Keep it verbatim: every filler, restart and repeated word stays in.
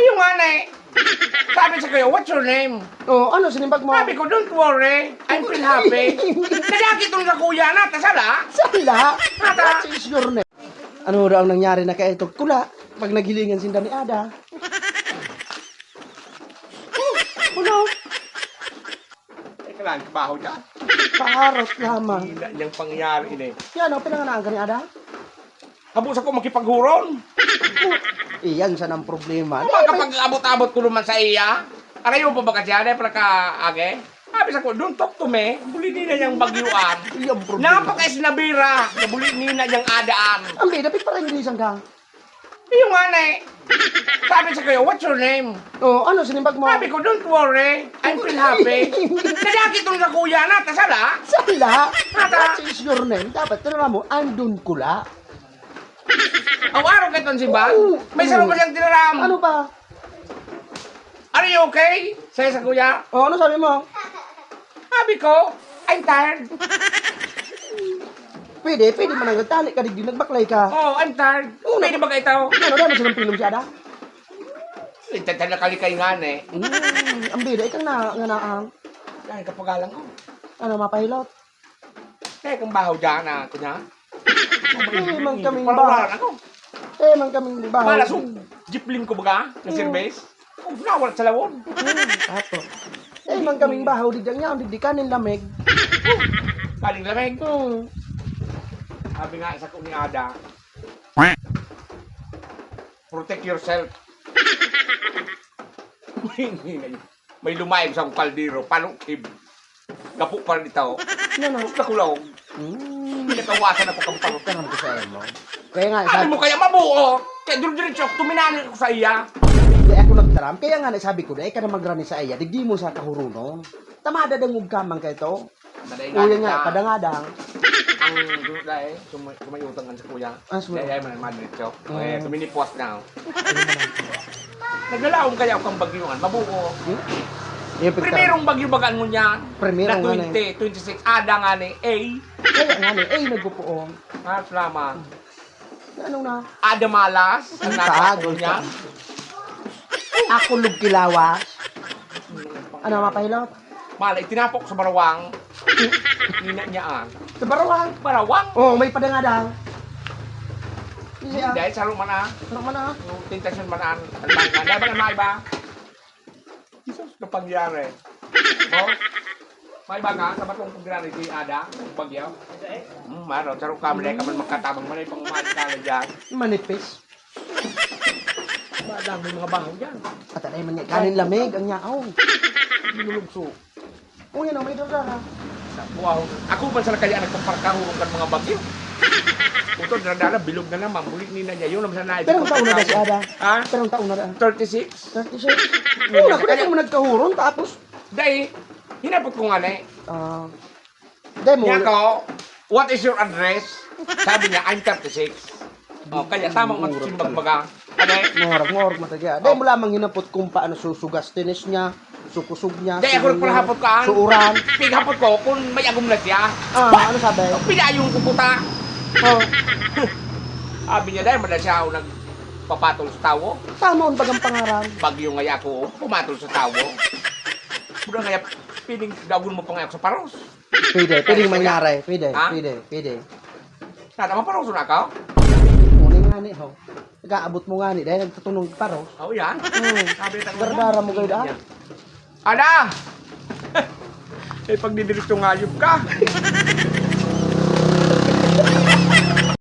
Yung nga na eh. Sabi sa kayo, "What's your name?" Oh, ano sinimbag mo? Sabi ko, "Don't worry, I'm feel happy." Nadakit tong sa kuya na, tasala. Sala? Nata. What is your name? Ano daw ang nangyari na kay itong kula pag naghilingan sinda ni Ada? Hello? Teka lang, kabaho dyan. Paharot lamang. Hindi na niyang pangyayari ini. Yan, ang pinanganaan ka ni Ada? Habo sa ko makipaghuron. Iyan siya ng problema. Makapag-abot-abot ko naman sa iya. Arayo pa ba ka siya? Dahil pala ka, age? Sabi sa ko, "Don't talk to me." Buli ni na niyang bagyuan. Iyan problema. Napaka-isnabira. Buli ni na niyang adaan. Ang bida, pigparaingilisan ka. Yung nga na eh. Sabi sa kayo, "What's your name?" Oh, ano sinimbag mo? Sabi ko, "Don't worry, I'm feel happy." Nadakit tong sa kuya na, tasala. Sala? Nata. What is your name? Dapat tinanong mo, "Andun kula." Ang araw ka itong simbag? Oo. May sarong pa siyang tinaram. Ano ba? "Are you okay?" Sabi sa kuya. Oh, ano sabi mo? Sabi ko, "I'm tired." Pwede, pwede man ang tali ka, digdi nagbaklay ka. "Oh, I'm tired." Oo, pwede ba kayo? Ano, dahil mo silang pilong siya, da? Ito, ito, nakalikay nga, ne. Mm, ang bida, ikang na, nga na, ang. Yan, kapagalan ko. Ano, mapahilot? Eh, kung bahaw dyan, ah, kunya? Eh, man kaming Palawaran bahaw. Ako. Eh, man kaming bahaw. Pala, so, jeep link ko baga, na Hmm. service? Kung nawal sa lawon. Hmm, ato. Eh, man kaming bahaw, di dyan yan, di, di kanin lamig. Kanin lamig? Hmm. Sabi nga, sa ko ni Ada, "Protect yourself." May lumayag sa kaldero, palukib. Gapo pa rin ito. Yan, oh. Tapos nakulog. Hmm. Pinakawasan na pagkampalot. Tanong ko sa imo. Kaya nga, Sabi sabi mo kaya mabuo? Kaya duro-diretso ako, tuminanin ako sa iya. Di ako nagtaram. Kaya nga, sabi ko, "Dai ka na magrani sa iya. Digdi mo sa kahurunon. Tamada dangog ka man kay to." Maday O, yan nga, nga. Padangadang. Ang duro dai, sumay-, sumayutang kan sa kuya. Ah, sumayutang. Dai, dai, man, madritso. Ah. Eh, tuminipos na. Naglalaom kaya ako ang bagyuan, mabuo. Hmm? Yung pagka- Primerong bagyo bagaan mo niyan. Primero Na nga na eh. twenty, twenty-six, ada nga ni A. Kaya nga ni A, nagpupuong. Ah, salamat. Ano na? Ada malas, ang Ang nasa tag, ko ang niyan. tag. Ako lugkilawas. Ano, mapahilot? Mala, itinapok sa barawang. Nina niya, ah. Sa barawang? Barawang? Oo, may padangadang. Hindi, ah. Dahil sa rumana. Sa rumana. Yung tentasyon man, ah. Ang tangka. Dahil ba na maiba? Jesus, napangyari. Oh? Maiba ka, sa batong pagkirari, di ada, bagyo. Hmm, maro, charong ka, mali ka man magkatabang, mali pang umalis ka na dyan. Manipis. Ba, dami mga bahaw dyan. At anay man niya, kanin lamig, ang yaon. Binulugso. O, yan o, may dardara. Wow. Ako man sana kaya nagpaparkahurong kan mga bagyo. Utod na dala, bilog na naman, bulik ni na niya. Yun naman sana Pero ang taon na ba si Ada? Ha? Pero ang taon na da? Thirty-six. Thirty-six? Oo, Yun, ako na kaya naman nagkahurong, tapos Dai, hinapot ko nga na eh. Ah. Dai mo. Niya ko, "What is your address?" Sabi niya, "I'm thirty-six." Oh, kaya tamang Murag matutong pala. Bagbaga. Ano eh? Ngorag, ngorag, matagya. Dai Oh. mo lamang hinapot kung paano susugas tinis niya, sukusog niya, Dai, ako sugo niya, nagpahapot ka, ah. Suuran. Pighapot ko kung may agom na siya. Ah, ano sabi? Pinayon ko puta. Oh. Sabi niya, "Dai, madali siya ako nagpapatol sa tawo." Tama, ang bagang pangaran. Bagyo nga ako, pumatol sa tawo. Buda nga, piling dagon mo pa nga ako sa paros. Pwede, pwede Ay, mangyari. Pwede, Ha? pwede, pwede. Nata, maparoso na ka? Muna nga ni, ho. Nag-aabot mo nga ni, dahil nagtutunog paros. Oh, yan. Hmm. Sabi na Dardara mo, gawin, ah? Ada! Eh, pagdidiretso ngayop ka.